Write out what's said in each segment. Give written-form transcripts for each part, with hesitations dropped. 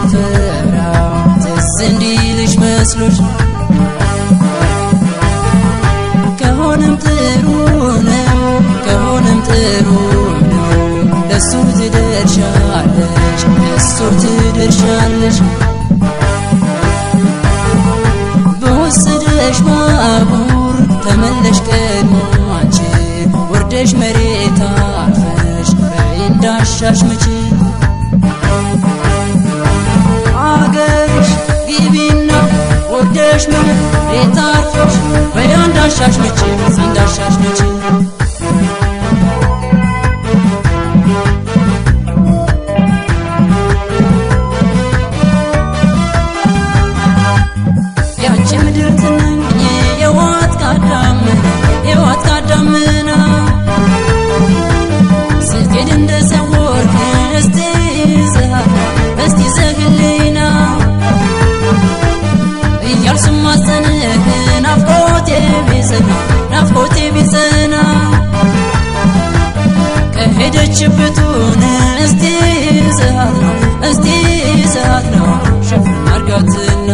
ጭፈራው ትዝ እንዲልሽ መስሎሽ ከሆነም ጥሩ ነው ከሆነም ጥሩ ነው ለሱ ትደርሻለሽ ለሱ ትደርሻለሽ በወሰደሽ ባቡር ተመለሽ ቀድሞ አንቺ ወርደሽ መሬት አርፈሽ በይ እንዳሻሽ ምቺ አገርሽ ግቢና ወርደሽ መሬት አርፈሽ በይ እንዳሻሽ ምቺ እንዳሻሽ ምቺ ያቺ ምድር ትንኝ የዋት ካዳምና የዋት ካዳምና ስትሄድ እንደ ሰወርክ እስቲ ይዘሃት እስቲ ዘህልኝና እያል ስማጸንህ ናፍቆቴ ቢጸና ናፍቆቴ ቢጸና ከሄደችበቱን እስቲ ይዘሃት ነው እስቲ ይዘሃት ነው ሸፍን አርጋትና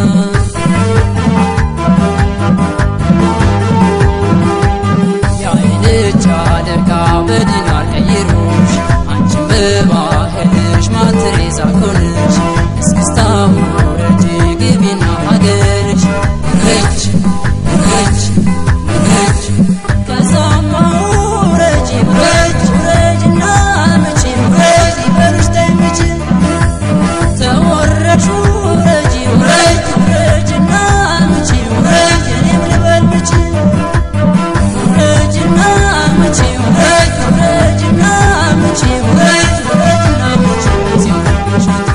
የአይንች አለቃ በዲናር ቀይሮሽ አንቺን በባህልሽ ማትሬዛ ኮንሽ እስክስታ ውረጂ ግቢና ሀገርሽ ውረጅ ውረጅ ውረጅ ከዛማ ውረጂ ውረጅ ውረጅና ምጪ ውረጅ ይበሉሽ ተይ ምጪ ተወረድሽ ውረጂ ውረጅ ውረጅና ምጪ ውረጅ እኔም ልበል ምጪ ውረጅና ምጪ ውረጅ ውረጅና ምጪ ውረጅ ውረጅና ምጪ ሲያምርብሻል።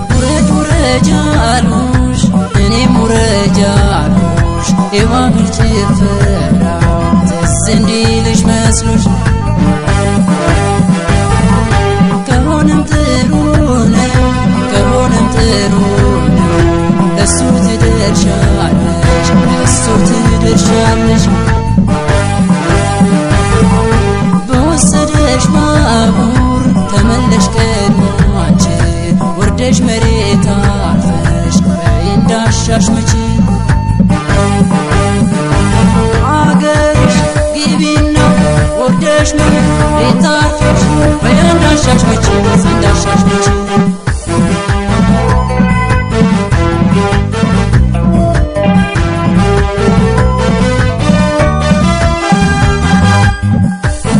ውረጅ ውረጅ አሉሽ እኔም ውረጅ አሉሽ የባህል ጭፈራው ትዝ እንዲልሽ መስሎሽ ከሆነም ጥሩ ነው ከሆነም ጥሩ ነው ለሱ ትደርሻለሽ ለሱ ትደርሻለሽ በወሰደሽ ባቡር ተመለሽ ቀድሞ አንቺ ወርደሽ መሬት አርፈሽ በይ እንዳሻሽ ምቺ አገርሽ ግቢና ወርደሽ መሬት አርፈሽ በይ እንዳሻሽ ምቺ እንዳሻሽ ምቺ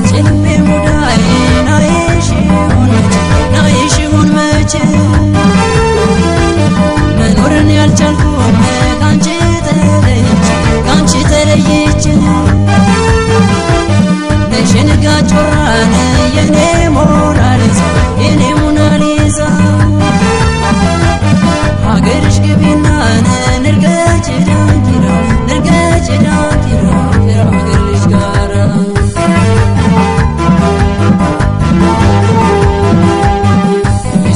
ጭልሜ ሙዳዬ ናይሽ ይሁን መቼ ናይሽ ይሁን መቼ መኖርን ያልቻልኩም ካንቺ ተለይቼ ካንቺ ተለይቼ ነሽ የንጋት ጮራን የኔ ሞናሊዛ የኔ ሞናሊዛ ሀገርሽ ግቢና ንርገጭ ዳንኪራ ንርገጭ ዳንኪራ ከሀገር ልጅ ጋራ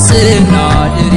ስና ድሪ